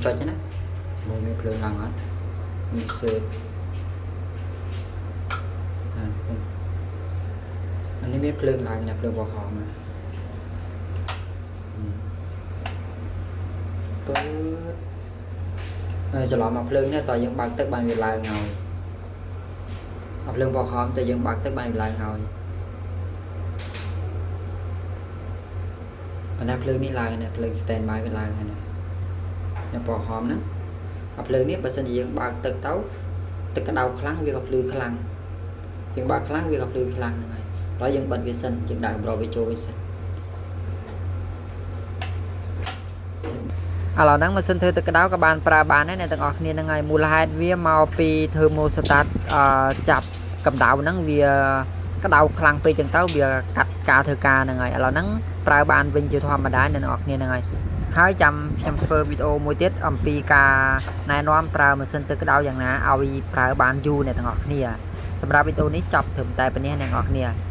ចុចណាមើលមានភ្លើងឡើងអត់មាន save អាអានេះមានភ្លើងឡើងណាភ្លើងពណ៌ក្រហមណាពើហើយច្រឡំមកភ្លើងនេះតើយើងបើកទឹកបានវាឡើងហើយអាភ្លើងពណ៌ក្រហមតើយើងបើកទឹកបានវាឡើងហើយប៉ុន្តែភ្លើងនេះឡើងណាភ្លើង stand by វាឡើងហើយណានេះពណ៌ក្រហមហ្នឹងអាភ្លើងនេះបើសិនជាយើងបើកទឹកទៅទឹកក្តៅខ្លាំងវាក៏ភ្លឺខ្លាំងយើងបើកខ្លាំងវាក៏ភ្លឺខ្លាំងហ្នឹងហើយហើយយើងបិទវាសិនយើងដាក់កម្របវាចូលវិញសិនឥឡូវហ្នឹងម៉ាស៊ីនធ្វើទឹកក្តៅក៏បានប្រើបានដែរអ្នកទាំងអស់គ្នាហ្នឹងហើយមូលហេតុវាមកពី thermostat អឺចាប់កម្ដៅហ្នឹងវាក្តៅខ្លាំងពេកចឹងទៅវាកាត់ការធ្វើការហ្នឹងហើយឥឡូវហ្នឹងប្រើបានវិញជាធម្មតាអ្នកទាំងអស់គ្នាហ្នឹងហើយហើយចាំខ្ញុំធ្វើវីដេអូមួយទៀតអំពីការណែនាំប្រើម៉ាស៊ីនទឹកក្តៅយ៉ាងណាឲ្យប្រើបានយូរអ្នកទាំងអស់គ្នាសម្រាប់វីដេអូនេះចប់ត្រឹមតែប៉ុណ្ណេះអ្នកទាំងអស់គ្នា។